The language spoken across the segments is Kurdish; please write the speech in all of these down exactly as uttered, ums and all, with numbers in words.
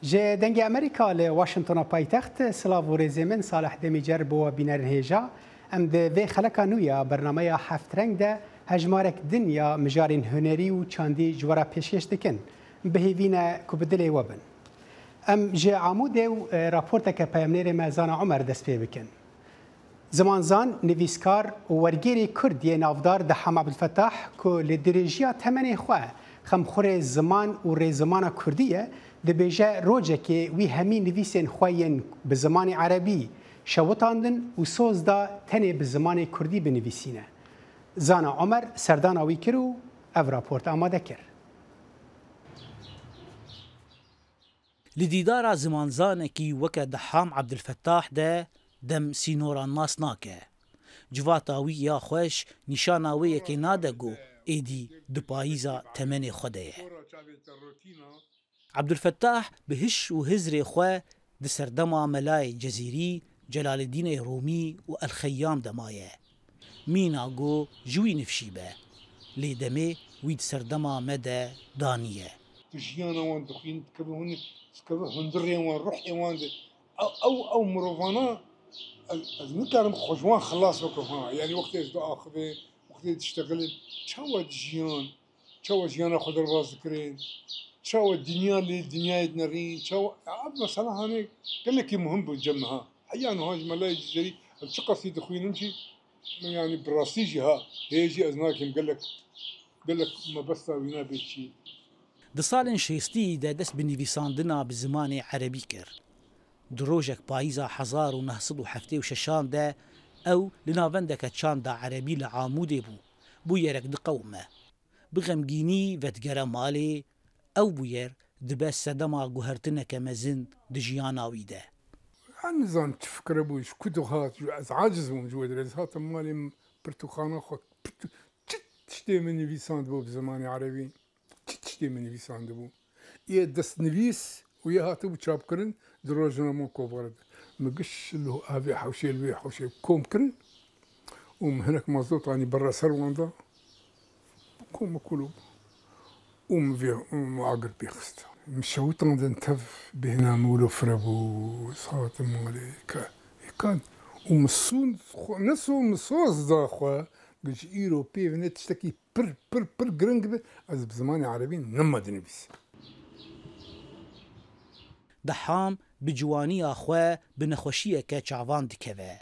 Ji Dengê Amerîka li Washingtona paytext, silav û rêzê min Salih Demîcer bo we bînerên hêja. Em di vê xeleka nû ya bernameya Heft Reng de hejmarek din ya mijarên hunerî û çandî ji we re pêşkêş dikin. Bi hêvî ne ku bi dilê we bin. Em ji Amûdê û, e, raporteke peyamnêrê me Zana Omer dest pê bikin. Zimanzan, nivîskar û wergêrê Kurd yê navdar Deham Abdulfetah ku li dirêjiya temenê xwe xemxurê ziman û rêzimana Kurdî ye, dibêje rojekê wî hemî nivîsên xwe yên bi zimanê erebî şewitandin û soz da tenê bi zimanê Kurdî binivîsîne. Zana Omer serdana wî kir û ev raport amade kir. Li dîdara zimanzanekî weke Deham Abdulfetah de dem sînoran nas nake. Civata wî ya xweş nîşana wê yekê nade ku êdî di payîza temenê xwe de ye. Abdulfetah bi hiş û hizrê xwe di serdema Melayê Cezîrî, Celaleddînê Rûmî û El Xeyyam de maye. Mîna ku ji wî nifşî be. Lê demê wî di serdema me de daniye. Tu jiyana wan dixwînî, dikeve hûn, dikeve hundirê wan, ruhê wan de. Ew, ew, ew mirovana ez, ez nikarim xwe ji wan xilas bikim ha. Yanî wextê ez diaxivim, wextê diştexilin, çawa dijiyan, çawa jiyana xwe derbas dikirin, çawa dinya lê dinyayê dinerîn, çawa, ya, ev mesela hanê gelekî muhim bû cem me ha. Heya niha ji Melayê Cizîrî ez çiqasî dixwînim jî, yanî bi rastî jî ha, hê jî ez nakim gelek, gelek mebesta wî nabe çî. Di salên şêstî de dest bi nivîsandina bi zimanê erebî kir. Di rojek payîza hezar û neh sed û heftê û şeşan de ew li navendeke çanda erebî li Amûdê bû. Bûyerek diqewime. Bi xemgînî vedigere malê, ew bûyer dibe sedema guhertineke mezin di jiyana wî de. Ez nizan çi fikre bû, ji ku dihat, ji ez aciz bûm ji wê dirê. Ez hatim malê min pirtûkxana xwe, pirtû-, çi tiştê min nivîsandibû bi zimanê erebî, çi tiştê min nivîsandibû. Yê destnivîs û yê hatibû çapkirin di rojname û kovara de. Min giş li avê hewşê li wê hewşê kom kirin û min hinek mazot anî berra ser wan da. Kom û kulû bû. Û min vê, û min agir pê xist. Min şewitandin tev bêhna min wilo fire bû, ez hatim malê ke, êkan. Û min sûn xwe, ne sûn, min soz da xwe, giş îro pê vine tiştekî pir, pir, pir giring be, ez bi zimanê erebî nema dinivîsim. Deham bi ciwaniya xwe bi nexweşiyeke çavan dikeve.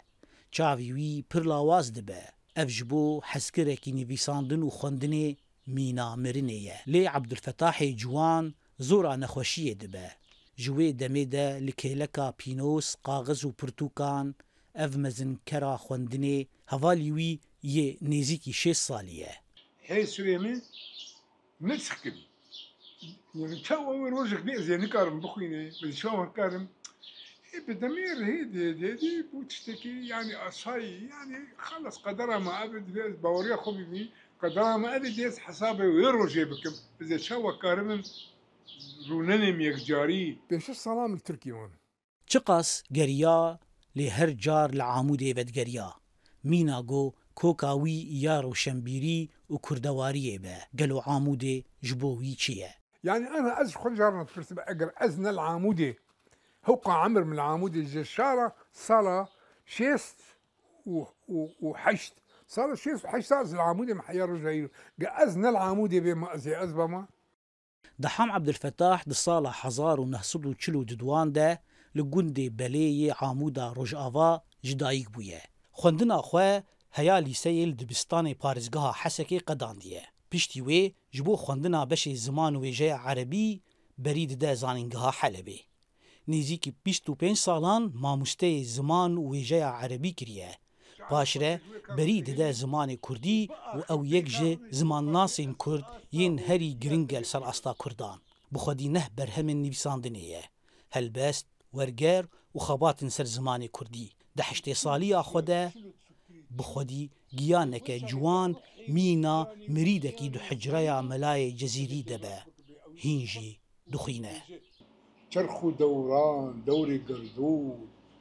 Çavî wî pir lawaz dibe. Ev ji bo hezkirekî nivîsandin û xwendinê mîna mirinê ye. Lê Abdulfetahê ciwan zora nexweşiyê dibe. Ji wê demê de li kêleka pînoz, kaxiz û pirtûkan, ev mezinkera xwendinê hevalî wî yê nêzîkî şêst salî ye. Hey surê min, ne çikin. Yani çawa wê rojek bê ez ê nikarim bixwîne, ez çawa karim. Ê bi demê rihê dê, dê, dê, bu tiştekî yani asayî, yani xalas qedera me ev divê ez baweriya xwe bibî, qedera me ev dê ez hesabê wê rojê bikim. Ez ê çawa karim rûnenê min yekcarî. Pênc şeş sala min li Tirkiyê man. Çiqas geriya, lê her car li Amûdê vedigeriya. Mîna go koka wî ya roşenbîrî û kurdewariyê be, gelo Amûdê ji bo wî çi ye? Yani ana ez ji xwe carna dipirsime, eger ez ne li Amûdê, hewqa emir min li Amûdê ji şara sala şêst û, û, û heşt, sala şêst û heşt sal ez li Amûdê me heya roja îro. Ge ez ne li Amûdê bêma, ez ê ez bama? Deham Abdulfetah di sala hezar û neh sed û çil û duduan de li gundê Belê yê Amûda Rojava ji dayik bûye. Xwendina xwe heya lîseyê li dibistanê parêzgeha Hesekê qedandiye. Piştî wê ji bo xwendina beşê ziman û wêjeya erebî berî dide Zanîngeha Helebê. Nêzîkî bîst û pênc salan mamosteyê ziman û wêjeya erebî kiriye. Paşre berî dide zimanê kurdî û ew yek ji zimannasên kurd yên herî giring e li ser asta kurdan. Bi xwedî neh berhemên nivîsandinê ye. Helbest, werger û xebatên ser zimanê kurdî. Di heştê saliya xwe de bi xwedî giyaneke ciwan mîna mirîdekî di hucreya Melayê Cezîrî de be. Hîn jî dixwîne. Çerx û dewran, dewrê gerdûn,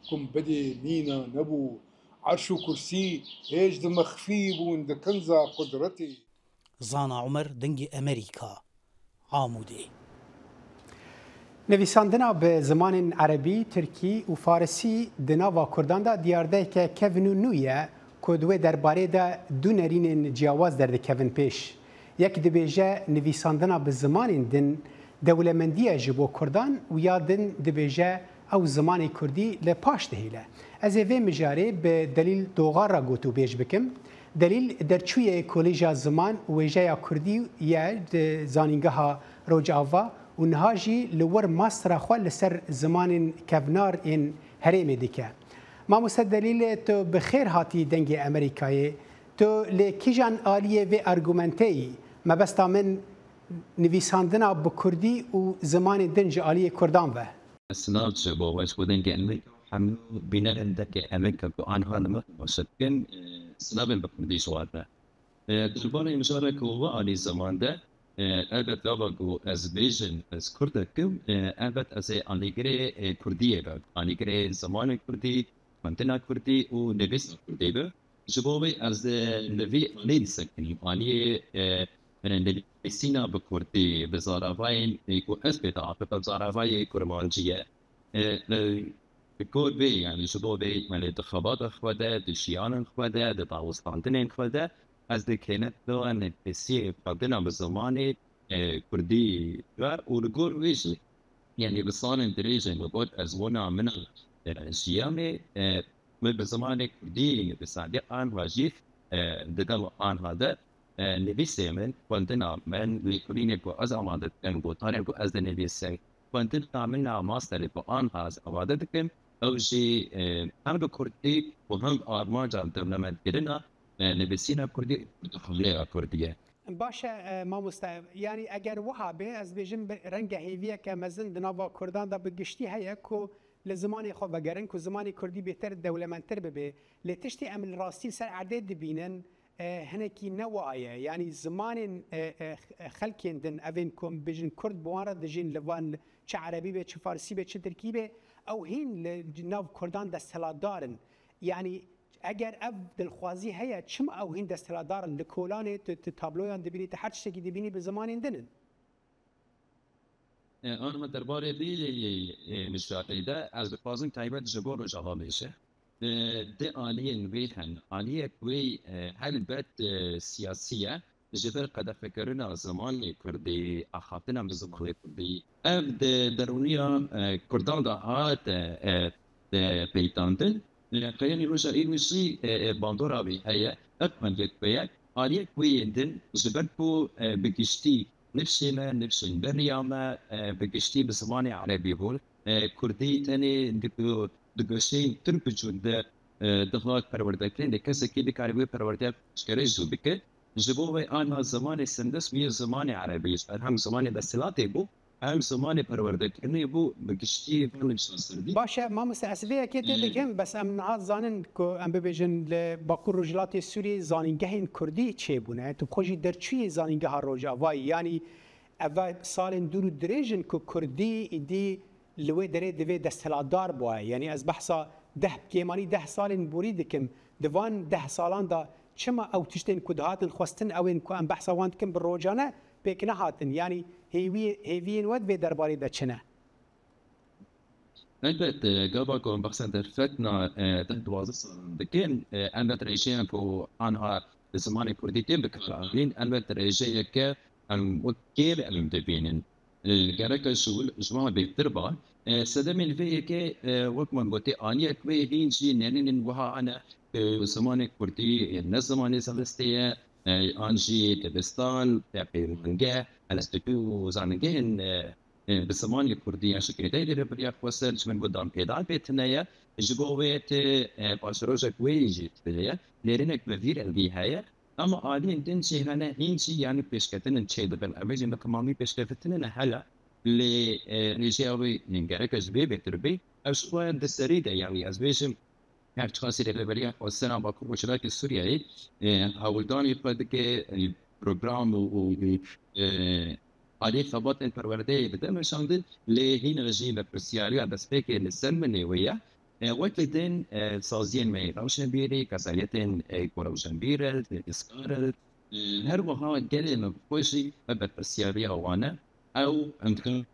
kumbedê mîna nebû, erş û kursî hêj di mexfî bûn di kinza qudretê. Zana Omer, Dengê Emerîka, Amûdê. Nivîsandina bi zimanên erebî, tirkî û farisî di nava kurdan de diyardeyeke kevn û nû ye ku di wê derbarê de du nerînên ciyawaz derdikevin pêş. Yek dibêje nivîsandina bi zimanên din dewlemendiye ji bo kurdan û ya din dibêje ew zimanê kurdî li paş dihêle. Ez ê vê mijarê bi Delîl Doxar re gotûbêj bikim. Delîl derçûyê Kolîja Ziman û Wêjeya Kurdî ye di Zanîngeha Rojava û niha jî li wir mastera xwe li ser zimanên kevnar ên herêmê dike. Mamoste Delîl, tu bi xêr hatî Dengê Amerîkayê. Tu li kîjan aliyê vê argumentê yî? Mebesta min nivîsandina bi kurdî û zimanên din ji aliyê kurdan ve. Silav ji bo we, ji bo Dengê Amerîka û hemû bînerên Dengê Amerîka ku aniha li me temaşe dikin, e, silavên bi kurdî ji wan re. E, derbarê mijareke wê alî ziman de, e, elbet gava ku ez bêjim ez kurdek im, e, elbet ez ê alîgirê, e, kurdiyê bim, alîgirê zimanê kurdî, xwendina kurdî û nivîsa kurdî bim. Ji bo vê ez, e, li vî alî disekinîm, aliyê, e, e, nivîsîna bi kurdî, bi zaravayên, e, ku ez pê diaxifim, zaravayê kurmancî ye. E, e, Bi gor vê, yanî ji bo vê, yanî di xebata xwe de, di jiyanên xwe de, di dawistandinên xwe de, ez dikêne dawên kesî xwendina bi zimanê, e, kurdî ve û li gor wê jî, yanî bi salên dirêj in, li gor ezmûna min a, e, jiyanê, e, min bi zimanê kurdî nivîsandiye, anha jî, e, di dema anha de, e, nivîsê min, xwendina min, lêkolînê ku ez amade dikim, gotarên ku ez dinivîsim, xwendina min a masterê ku anha ez amade dikim, ew jî, e, hem bi kurdî û hem armanca dewlemendkirina, e, nivîsîna kurdî û kurdixwaneya kurdî ye. Baş e, e, mamoste, yanî eger wiha bê, ez bêjim bi-, renge hêviyeke mezin di nava kurdan de bi giştî heye ku li zimanê xwe vegerin, ku zimanê kurdî bêhtir dewlemendtir bibe. Lê tiştê em li rastî li ser erdê dibînin, e, hinekî ne wa ye. Yanî zimanên, e, e, xelkên din, evên ku em bêjin kurd, bi wan re dijîn, li van çi erebî be, çi farsî be, çi tirkî be, ew hîn li nav kurdan desthilatdar in. Yanî eger ev dilxwazî heye, çima ew hîn desthilatdar in? Li kolanê tu, tu tabloyan dibînî, tu her tiştekî dibînî bi zimanên din in. E, anma derbarê vê, e, mijarê de ez dixwazim taybet ji bo Rojava bêjim. E, di aliyên wê hene. Aliyek wê, e, helbet, e, siyasî ye. Ji ber qedexekirina zimanê kurdî, axaftina bi zimanê kurdî. Ev di derûniya, e, kurdan de hate, e, e, peytandin. E, qeyanî roja îro jî, e, e, bandora wê heye. Ev xwendiyek wê ye. Aliyek wê yên din ji ber ku, e, bi giştî nifşê me, nifşên beriya me, e, bi giştî bi zimanê erebî bûn. E, kurdî tenê di, di goşeyên tirk û cûr de, e, dihat perwerdekirin, lê kesekî dikarî wê perwerdeya pêşkerê jî bike. Ji bo vê anha zimanê sindis bûye zimanê erebî, ji ber hem zimanê desthilatê bû, hem zimanê perwerdekirinê bû, bi giştî van nifşa serdî. Baş e, mamoste, ez vê yekê tê Ê, dikim, bes em niha zanin ku em bibêjin li Bakur Rojhilatê Sûriyê zanîngehên kurdî çêbûne. Tu bi xwe jî derçûyê zanîngeha Rojavayê, yanî eva salên dûr û dirêj in ku kurdî îdî li wê derê divê desthilatdar bûye. Yanî ez behsa deh, kêmanî deh salên borî dikim. Di van deh salan de çima ew tiştên ku dihatin xwestin, ew ên ku em behsa wan dikin bi rojane pêk nehatin? Yanî hêwiyê-, hêviyên we di vê derbarê de çi ne? Elbet, e, gava ku em behsa derfetina, e, deh duwazdeh salan dikin, e, elbet rêjeyan ku anha li zimanê kurdî tên bikaranîn, elbet rêjeyeke em wek kêm em dibînin. E, gereke ji wil-, ji wan bêhtir ba. E, sedemên vê yekê, e, wek min gotê, aliyek wê hîn jî nerînên wiha hene, e, zimanê kurdî, e, ne zimanê zelistê ye, e, an jî dibistan, e, peyvangeh, enstîtû û zanîngehên, e, e, bi zimanê kurdî ya ji kêdeyê Rêveberiya Xweser ji min got danpêdan bê tune ye. Ji bo wê tê, e, paşrojek wê jî tune ye. Nêrînek bi vî rengî heye. Ama aliyên din jî hene, hîn jî, yanî pêşketinên çêdibin. Em ê jî bi temamî pêşketinên hene. Lê, e, rêjeya wê gereke ji vê bêtir bê. Ev ji xwe di serî de, yanî ez bêjim, her çiqasî Rêveberiya Xweser a Bakur Rojhilatê Sûriyeyê, e, hewldanê xwe dike, e, program û, û, û, e, aliyê xebatên perwerdeyê dide meşandin, lê hîna jî berpirsiyariya destpêkê li ser binê wê ye. E, wekî din, e, saziyên me yê rewşenbîrî, kesaliyetên, e, ku rewşenbîr in, nivîskar in, e, her wiha gelê me bi xwe jî me berpirsiyariya wan e. Ew em dikin.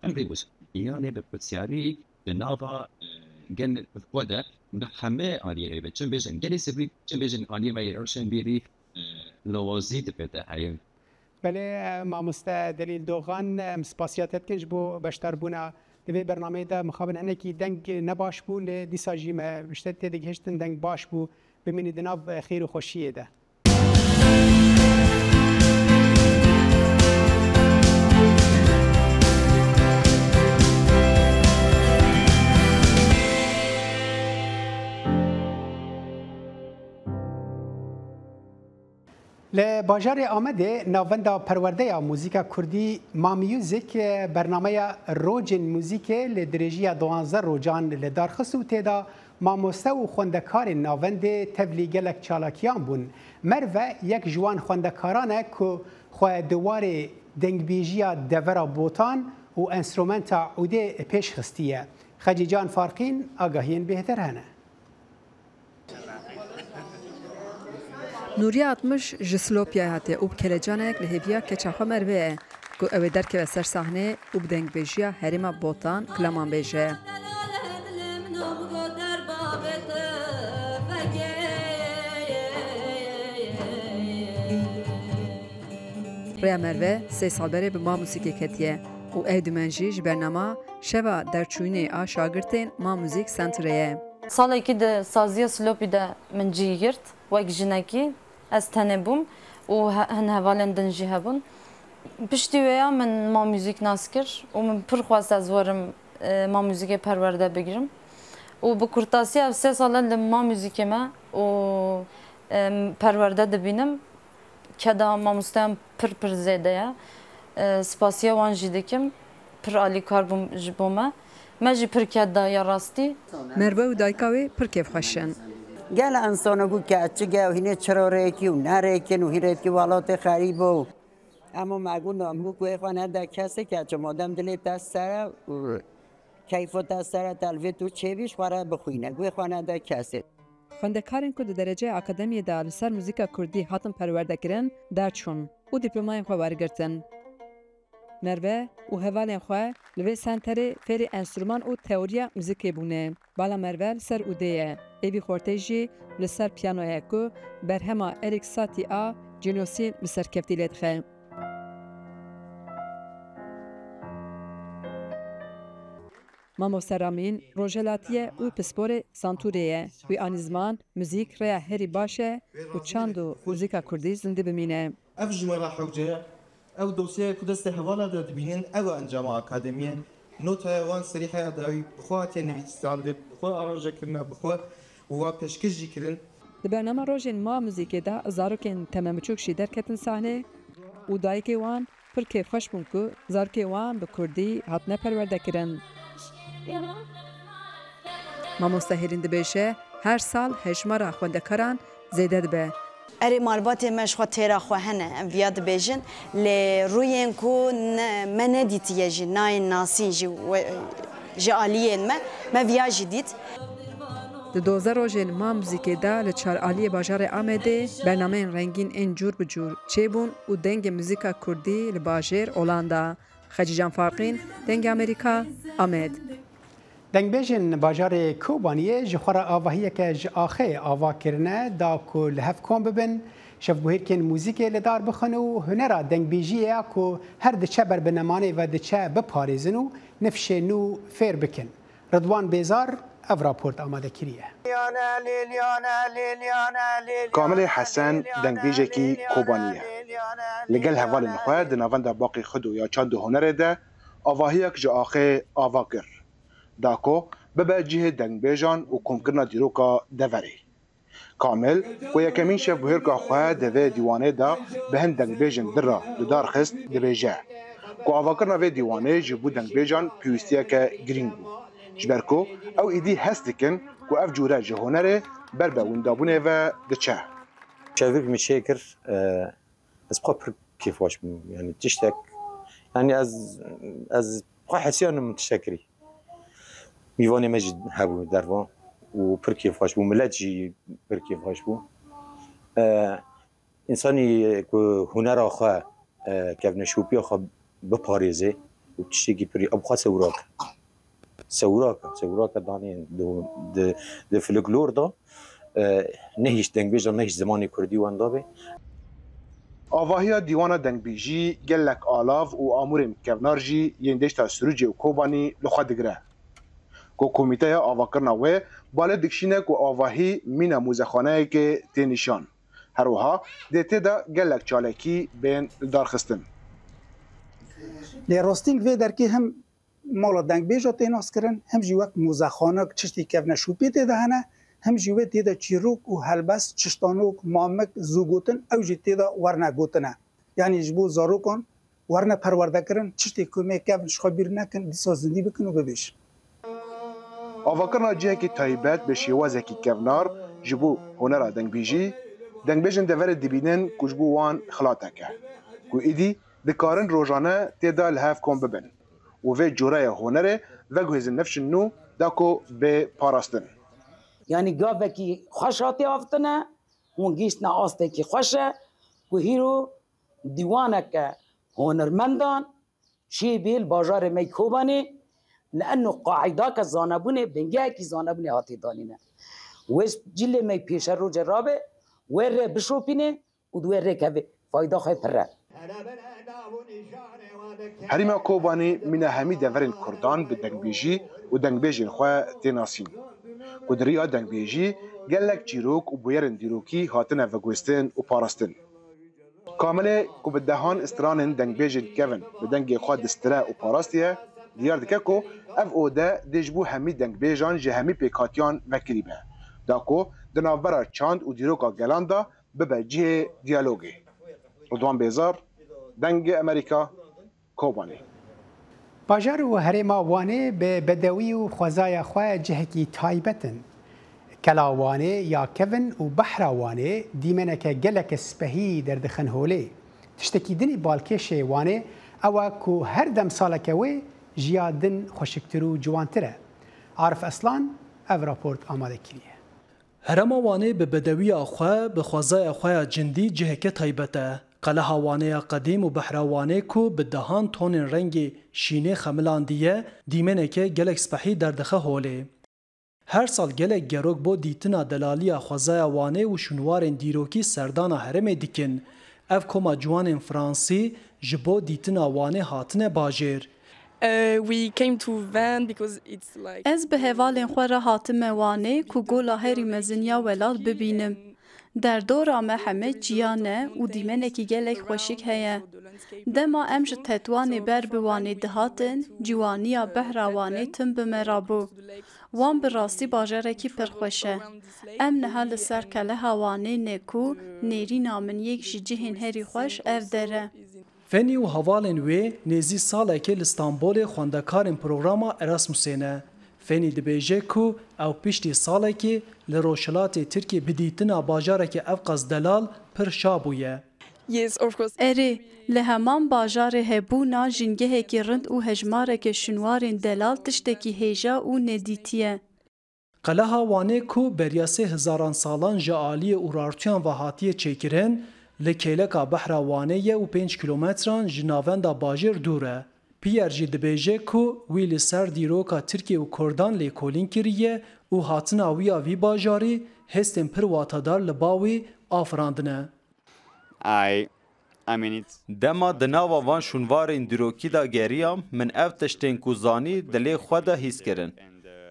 Em rê wisa, yanê bi pirsiyarî di nava, e, gelê xwe de, bi hemê aliyê hebe. Çim bêjin gelê Sivrî, çim bêjin aliyê me yê Rewşenbîrî, e, lawazî dibe de heye. Belê, e, mamoste Delîl Doxan, em spasiya te dikin ji bo beşdarbûna di vê bernameyê de. Mixabin hinekî deng ne baş bû, lê dîsa jî me ji te têdigihiştin deng baş bû. Bimînî di nav, e, xêr û xweşiyê de. Li bajarê Amedê navenda perwerdeya muzîka kurdî Ma Music bernameya Rojên Muzîkê li dirêjiya duwazdeh rojan li dar xist û tê de mamoste û xwendekarên navendê tevlî gelek çalakiyan bûn. Merve yek ji wan xwendekaran e ku xwe di warê dengbêjiya devera botan û enstrumenta udê pêş xistiye. Xecîcan Farqîn agahiyên bêhtir hene. Nûriye Atmiş ji Silopiyayê hatiye û bi kelecanek li hêviya keça xwe Merve ye ku ew ê derkeve ser sahneyê û bi dengbêjiya herêma Botan kilaman bêje. Rêya Merve sê sal berê bi Ma Muzîkê ketiye û ew dimen jî ji bernama Şeva Derçûyînê a Şagirtên Ma Muzîk Centerê ye. Salekî di saziya Silopî de min cî girt, wek jinekî ez tenê bûm û he-, hin hevalên din jî hebûn. Piştî wê ya min Ma Muzîk nas kir û min pir xwest ez werim, e, Ma Muzîkê perwerde bigirim. Û bi kurtasî ev sê sal e li Ma Muzîkê me û, e, perwerde dibînim. Keda mamosteyan pir pir zêde ye. E, spasiya wan jî dikim. Pir alîkar bûn ji bo me. Me jî pir ked daye rastî. Merve û dayika wê pir kêfxweş in. Gel insano ku keçik e û hînê çiro rêkî û nerêkin û hîn rêkî welatê xerîb o. Ema me got, nam got, wê xwe nede kesê, keço madem dilê te ser e û keyfo te ser e, te li vê tu çêbî, ji xwe re bixwîne. Wê xwe nede kesê. Xwendekarên ku di dereceya akademiyê de li ser muzîka kurdî hatin perwerdekirin, derçûn û dîplomayên xwe wergirtin. Merve û hevalên xwe li vê senterê fêrî enstrûman û teoriya muzîkê bûne. Bala Merve li ser ûdê ye. Êvî Xortey jî li ser piyano ye ku berhema Erik Satie a Genosî bi serkeftî lê dixe. Mamoste Ramîn rojhelatî ye û pisporê Santûrê ye. Wî anî ziman, muzîk rêya herî baş e ku çand û muzîka kurdî zindî bimîne. Ev ji me re hewce ye. Ew dosyayê ku destê hevala de dibînin, ew e encama akademiyê. Notaya wan serî heya dawî bi xwe hatiye nivîsandin, bi xwe aranje kirine, bi xwe û wa pêşkêş jî kirin. Di bernama Rojên Ma Muzîkê de zarokên temebiçûk jî derketin sahnê û dayikê wan pir kêfxweş bûn ku zarokê wan bi kurdî hatine perwerdekirin. Mamoste Hêlîn dibêje, her sal hejmara xwendekaran zêde dibe. Erê, malbatê me ji xwe têra xwe hene, em viya dibêjin, lê rûyên ku ne, me nedîtiye jî, nayên nasîn jî we, ji aliyên me, me viya jî dît. Di dozdeh rojên Ma Muzîkê de li çar aliyê bajarê Amedê bernameyên rengîn ên cûr bi cûr çêbûn û dengê muzîka kurdî li bajêr olan da. Xecîcan Farqîn, Dengê Amerîka, Amed. Dengbêjên bajarê Kobaniyê ji xwe re avahiyeke ji axê ava kirine, da ku li hev kom bibin, şevbûhêrkên muzîkê li dar bixin û hunera dengbêjiyê ya ku her diçe ber bi nemanê ve diçe biparêzin û nifşê nû fêr bikin. Ridwan Bêzar ev raport amade kiriye. Kamilê Hesen dengbêjekî Kobanî ye. Li gel hevalên xwe di navenda Baqê Xido ya Çand û Hunerê de avahiyek ji axê ava kir. Da ku bibe cihê dengbêjan û komkirina dîroka deverê. Kamil, ku yekemîn şevbûhêrka xwe di vê dîwanê de bi hin dengbêjên din re li dar xist, dibêje ku avakirina vê dîwanê ji bo dengbêjan pêwîstiyeke girîng bû. Ji ber ku ew êdî hest dikin ku ev cûre ji hunerê ber bi windabûnê ve diçe. Şevbûhêrk min çêkir, e, ez xwe pir kêfxweş bûm. Yani tiştek, yani ez, ez xwe hesiyanim min tiştek kirî. Mîvanê me jî hebû dervan û pir kêfxweş bû, milet jî pir kêfxweş bû. E, însanî ku hunera xwe, e, kevneşopiya xwe biparêzê, û tiştekî pirî, ew xwe sewrak e. Sewrak e, sewrak e danê di, di, di folklor de, e, ne hîç dengbêj de, ne hîç zimanê kurdî wenda be. Avahiya dîwana dengbêjî gelek alav û amûrên kevnar jî yên deşta Sirûcê û Kobanî li xwe digire. Ku komîteya avakirina wê balê dikişîne ku avahî mîna mûzexaneyekê tê nîşan. Her wiha dê tê de gelek çalakî bên lidarxistin. Lê rosting vê derkê him mala dengbêja tê naskirin, him jî wek mûzexanek çiştî kevneşûpê tê de hene, him jî wê tê de çîrok û helbest, çiştanok, mamik, zûgotin, ew jî tê de werne gotine. Yanî ji bo zarokan werne perwerdekirin, çiştê ku me kevn ji xwe bîr nekin, dîsa zindî bikin û bibêjin. Avakirina cihekî taybet bi şêwazekî kevnar ji bo honera dengbêjî, dengbêjên deverê dibînin ku ji bo wan xilatek e, ku êdî dikarin rojane tê de li hev kom bibin û vê coreya honerê veguhêzin nifşên nû da ku bê parastin. Yanî gavekî xweş hatiye avtine, hûn gihîştine astekî xweş e ku hîro dîwaneke hunermendan çêbê li bajarê me yê Kobanê li eno qaîdake zanebûnê, bingehekî zanebûnê hatiye danîne. Wê cilê me yê pêşerojê rabe, wê rê bişopîne û di wê rê keve. Fayda xwe pir e. Herêma Kobanê mîna hemî deverên kurdan bi dengbêjî û dengbêjên xwe tê nasîn. Ku di riya dengbêjî gelek çîrok û bûyerên dîrokî hatine veguhêstin û parastin. Kamilê ku bi dehan stranên dengbêjên kevin bi dengê xwe distire û parastiye, diyar dike ku ev ode dê ji bo hemî dengbêjan ji hemî pêkhatiyan vekirî be. Da ku di navbera çand û dîroka gelan de bibe cihê diyalogê. Ridwan Bêzar, Dengê Amerîka, Kobanê. Bajar û herêma Wanê bi bedewî û xwezaya xwe cihekî taybet in. Kela Wanê ya kevin û behra Wanê dîmeneke gelek spehî derdixin holê. Tiştekî din ê balkêşê Wanê ew e ku her demsaleke wê ji ya din xweşiktir û ciwantir e. Arif Eslan ev raport amade kiriye. Herêma Wanê bi bedewiya xwe, bi xwezaya xwe ya cindî ciheke taybet e. Qeleha Wanê ya qedîm û behra Wanê ku bi dehan tonên rengê şînê xemilandiye, dîmeneke gelek spehî derdixe holê. Her sal gelek gerok bo dîtina delaliya xwezaya Wanê û şûnwarên dîrokî serdana herêmê dikin. Ev koma ciwanên fransî ji bo dîtina Wanê hatine bajêr. Uh, we came to Vannes because it's like Ez bi hevalên xwe re hatime Wanê ku gola herî mezin ya welat bibînim. Derdora me heme çiyan e û dîmenekî gelek xweşik heye. Dema em ji Tetwanê ber bi Wanê dihatin, ciwaniya behra Wanê tim bi me re bû. Wan bi rastî bajarekî pir xweş e. Em niha li ser Qeleha Wanê ne ku nêrîna min yek ji cihên herî xweş ev der e. Fenî û hevalên wê nêzî salekê li Stenbolê xwendekarên programa Erasmusê ne. Fenî dibêje ku ew piştî salekê li rojhilatê Tirkiyê bi dîtina bajarekî evqas delal pir şa bûye. Yes, of course. Erê, li heman bajarê hebûna jîngehekî rind û hejmareke şûnwarên delal tiştekî hêja û nedîtî ye. Qeleha Wanê ku beriya sê hezaran salan ji aliyê Urartuyan ve hatiye çêkirin, li kêleka behra Wanê ye û pênc kîlometran ji navenda bajêr dûr e. Pierre jî dibêje ku wî li ser dîroka Tirkiyê û Kurdan lêkolîn kiriye û hatina wî ya vî bajarî hêstên pir watedar li ba wî afirandine. I, I mean, it's Dema di nava van şûnvarên dîrokî de geriyam, min ev tiştên ku zanî dilê xwe de hîs kirin.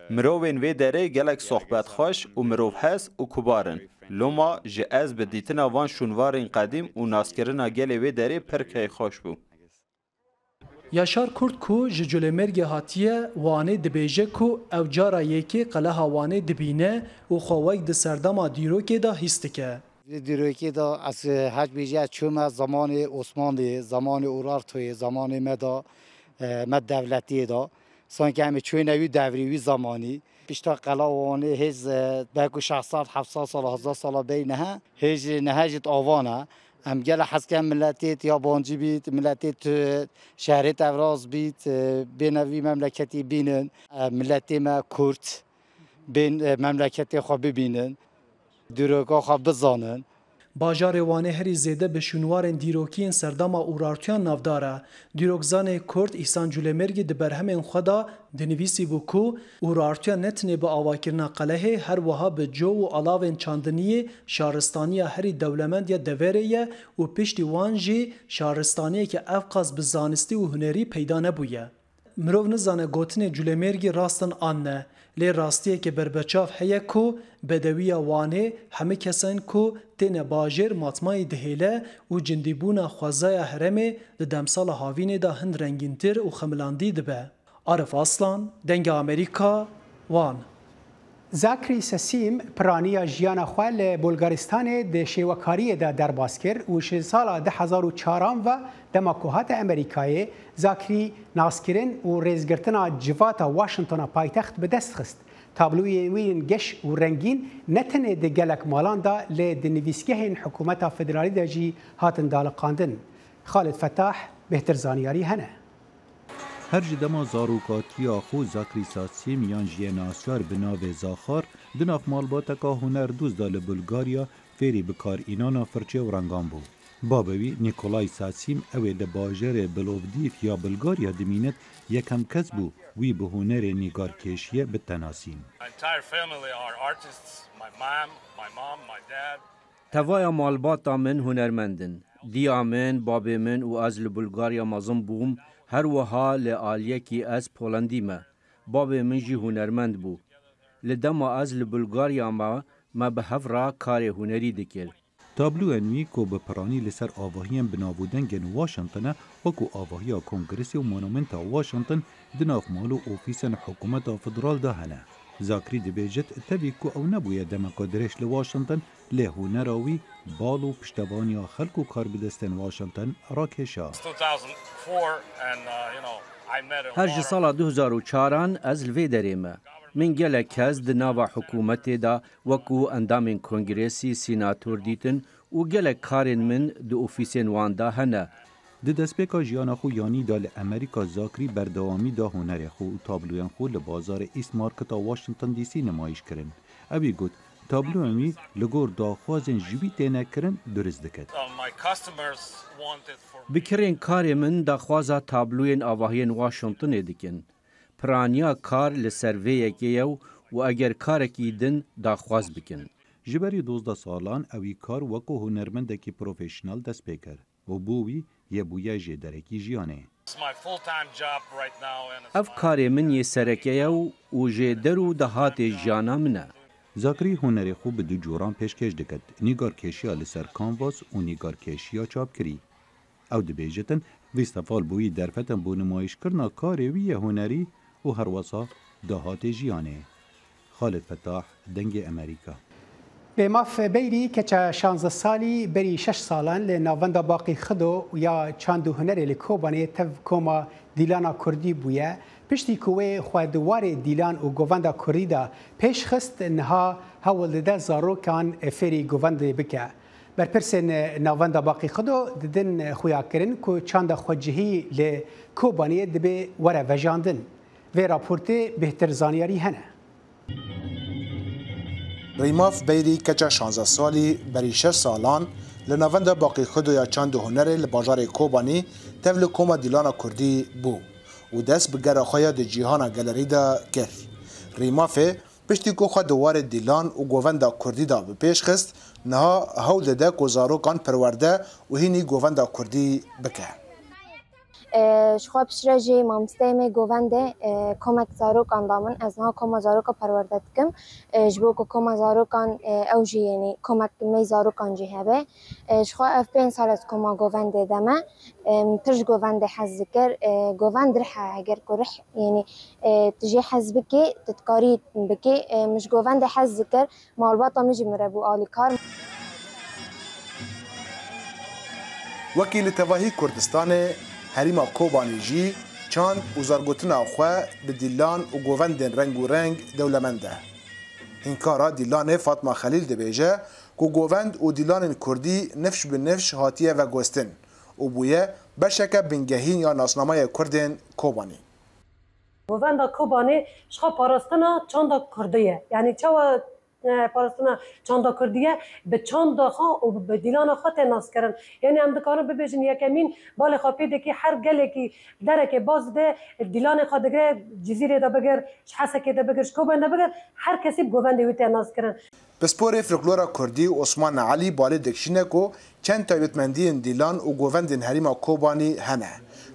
Mirovên vê derê gelek sohbetxweş û mirovhez û kubar in. Loma ji ez bi dîtina van şûnvarên qedîm û naskirina gelê wê derê pir keyfxweş bû. Yaşar Kurt ku ji Culêmêrgê hatiye Wanê dibêje ku ew cara yekê Qeleha Wanê dibîne û xwe wek di serdema dîrokê de hîs dike. Di dîrokê de ez, e, hec bêjî ez çûme zemanê Osmanlî, zemanê Urartoyê, zemanê me de, e, me dewletiyê de. Sankî em ê çûyne wî devrî, wî zemanî. Pişta Qela Wanê hêz, e, belkû şeş sed, heft sed sala, hezar sala bêyî nihe. Hêj nihe jî di avan e. Em gele hez ken miletê yabancî bît, miletê tu şehrê tevraz bît, e, bêne vî memleketî bînin. E, miletê me Kurd bên, e, memleketê xwe bibînin. Dîroka xwe bizanin. Bajarê Wanê herî zêde bi şûnwarên dîrokî yên serdema Urartuyan navdar e. Dîrokzanê Kurd Îhsan Culemêrgî di berhemên xwe de dinivîsîbû ku Urartuyan ne tenê bi avakirina qelehê, her wiha bi co û alavên çandiniyê şaristaniya herî dewlemend ya devêrê ye û piştî wan jî şaristaniyeke evqas bi zanistî û hunerî peyda nebûye. Mirov nizane gotinê Culemêrgî rast in an ne, lê rastiyeke berbeçav heye ku bedewiya Wanê hemî kesên ku têne bajêr matmayî dihêle û cindîbûna xwezaya herêmê di demsala havînê de hin rengîntir û xemilandî dibe. Arif Aslan, Dengê Amerîka, Wan. Zakrî Sesîm piraniya jiyana xwe li Bulgaristanê di şêwekariyê de derbas kir û ji sala du hezar û çaran ve dema ku hate Amerîkayê, Zakrî naskirin û rêzgirtina civata Washingtona paytext bi dest xist. Tabloyên wî yên geş û rengîn ne tenê di gelek malan de lê di nivîsgehên hikûmeta federalî de jî hatin daliqandin. Xalid Fetah bêhtir zanyarî hene. Her ji dema zarokatiya xwe Zakrî Sasîm yan jiyê nasyar bi navê Zaxar di nav malbateka hunerdoz de li Bulgarya fêrî bikarînana firçe û rengan bû. Babê wî Nikolay Sasîm ew ê li bajarê Bilovdîv ya Bulgarya dimînit, yekem kes bû wî bi hunerê nîgarkêşiyê bitenasîn. Tevaya malbata min hunermend in. Diya min, babê min û ez li Bulgarya mezin bûm, her wiha li aliyekî ez Polandî me. Babê min jî hunermend bû. Li dema ez li Bulgarya me, me bi hev re karê hunerî dikir. Tabloyên wî ku bi piranî li ser avahiyên bi nav û dengên Washington e, wekû avahiya Kongresê û Monumenta Washington di nav mal û ofîsên hikûmeta federal de hene. Zakrî dibêjit, tevî ku ew nebûye demeka dirêj li Washington, lê hunera wî bal û piştevaniya xelk û karbidestên Washington rakêşa. Her ji sala du hezar û çaran ez li vê derê me. Min gelek kes di nava hikûmetê de wekû endamên kongresî, sînator dîtin û gelek karên min di ofîsên wan de hene. Di destpêka jiyana xwe yanî de li Amerîka Zakrî berdewamî da hunerê xwe û tabloyên xwe li bazarê East Market a Washington D C nimayîş kirin. Ewî got, tabloyên wî li gor daxwazên ji wî têne kirin durist diket. Bi kirên karê min daxwaza tabloyên avahiyên Washingtonê dikin. Piraniya kar li ser vê yekê ye û eger karekî din daxwaz bikin. Ji berî dozdeh salan ewî kar wekû hunermendekî profesyonel dest pê kir û bo wî yê bûye jêderekî jiyanê. Ev karê min yê sereke ye û jêder û dahatê jiyana min e. Zakrî hunerê xwe bi du coran pêşkêş diket, nîgarkêşiya li ser kanvas û nîgarkêşiya çapkirî. Ew dibêjitin, vîst sal bûyî derfetin bo nimayîşkirina karê wî yê hunerî û herwesa dahatê jiyanê. Xalid Fetah, Dengê Emerîka. Bêmaf Beyrî keça şanzdeh salî berî şeş salan li Navenda Baqî Xido ya Çand û Hunerê li Kobanê tev koma dîlana kurdî bûye. Piştî ku wê xwe di warê dîlan û govenda kurdî de pêş xist, niha hewl dide zarokan fêrî govendê bike. Berpirsên Navenda Baqî Xido didin xuyakirin ku çanda xwecihî li Kobaniyê dibê were vejandin. Vê raportê bêhtir zanyarî hene. Rîmaf Beyrî keça şanzdeh salî berî şeş salan li Navenda Baqî Xido ya Çand û Hunerê li bajarê Kobanî tev li koma dîlana kurdî bû û dest bi gera xwe ya di cîhana gelerî de kir. Rîmafê Piştî ku xwe di warê dîlan û govenda kurdî de bi pêş xist, niha hewl dide ku zarokan perwerde û hînî govenda kurdî bike. Ji xwe piştre jî mamosteyê me govendê komek zarokan da min. Ez niha koma zaroka perwerde dikim. Ji bo ku koma zarokan ew jî, yanî komek me zarokan jî hebe. Ji xwe ev pênc sal ez koma govendê de me. Em, pir ji govendê hez dikir. E, govend rih e, heger ku rih, yanî, e, tu jê hez bikî, tu dikarî bikî. E, min ji govendê hez dikir. Malbata min jî min re bû alîkar. Wekî li tevahî Kurdistanê, herêma Kobanê jî çand û zargotina xwe bi dîlan û govendên reng û reng dewlemend e. Hînkara dîlanê Fatma Xelîl dibêje ku govend û dîlanên kurdî nifş bi nifş hatiye vegostin. û bûye beşeke bingehîn ya nasnameya Kurdên Kobanî. Govenda Kobanê ji xwe parastina çanda Kurdî ye. Yanî çawa e, parastina çanda kurdî ye, bi çanda xwe û bi dîlana xwe tê naskirin. Yanî em dikarin bibêjin yekemîn balê xwe pê dikî her gelekî derekê baz dide dîlanê xwe digire Cizîrê de bigir, ji Hesekê de bigir, ji Kobanê de bigir, her kesî bi govendê wî tê naskirin. Pisporê folklora kurdî Osman Elî balê dikişîne ku çend taybetmendiyên dîlan û govendên herêma Kobanî hene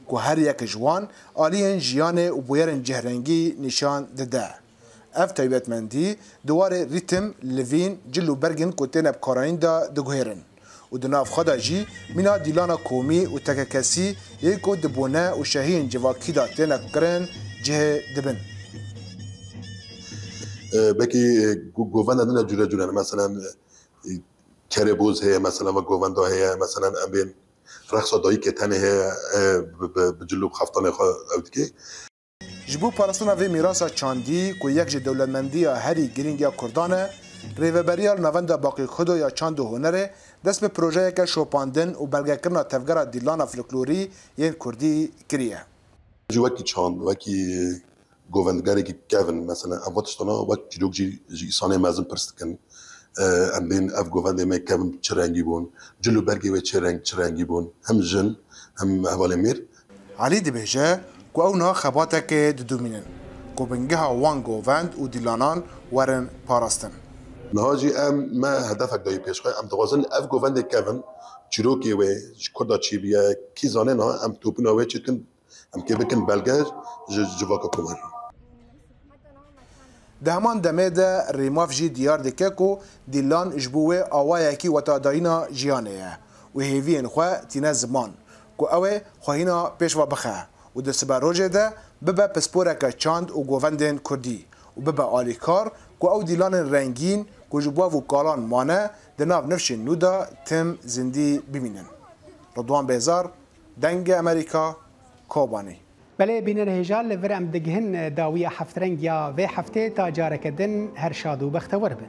ku her yek ji wan aliyên jiyanê û bûyerên cehrengî nîşan dide. Ev taybetmendî di warê rîtim, livîn, cil û bergên ku têne bi karayîn de diguhêrin û di nav xwe de jî mîna dîlana komî û tekekesî yê ku di bûne û şehiyên civakî de têne kirin cihê dibin. E, belkî, e, go-, govenda din cure cure ne. Meselen, e, kerê boz heye, meselen, ve govenda heye, meselen, em bên rexsa dayikê tenê heye, e, bi, bi, bi cil û bi xeftanê xwe ew dike. Ji bo parastina vê mîrasa çandî ku yek ji dewletmendiya herî girîng ya Kurdan e, Rêveberiya li Navenda Baqî Xudo ya Çand û Hunerê dest bi projeyeke şopandin û belgekirina tevgera dîlana folklorî yên Kurdî kiriye. Jî wekî çand, wekî govendgerekî kevin, mesela, ev tiştana wek çîrok jî ji îsanê mezin pirs dikin. E, em bên ev govendê me kevin çi rengî bûn, cil û bergê wê çi reng, çi rengî bûn, hem jin, hem hevalê mêr. Elî dibêje ku ew niha xebatekê didomînin ku bingeha wan govend û dîlanan werin parastin. Niha jî em, me hedefek dayî pêş xwe, em dixwazin ev govendê kevin, çîrokê wê ji kurda çi bûye, kî zane niha em topûna wê çi dikin, em kê bikin belge ji civaka komar. Di heman demê de Rêmaf jî diyar dike ku dîlan ji bo wê awayekî wetadayîna jiyanê ye û hêviyên xwe tîne ziman ku ew ê xwehîna pêş ve bixe û di siberojê de bibe pisporeke çand û govendên kurdî û bibe alîkar ku ew dîlanên rengîn ku ji bo ev û kalan mane di nav nifşên nû de tim zindî bimînin. Ridwan Bêzar, Dengê Amerîka, Kobanî. Belê, bînerê hêja, li vir em digihin dawiya heftreng ya vê heftê, ta careke din her şad û bextewar bin.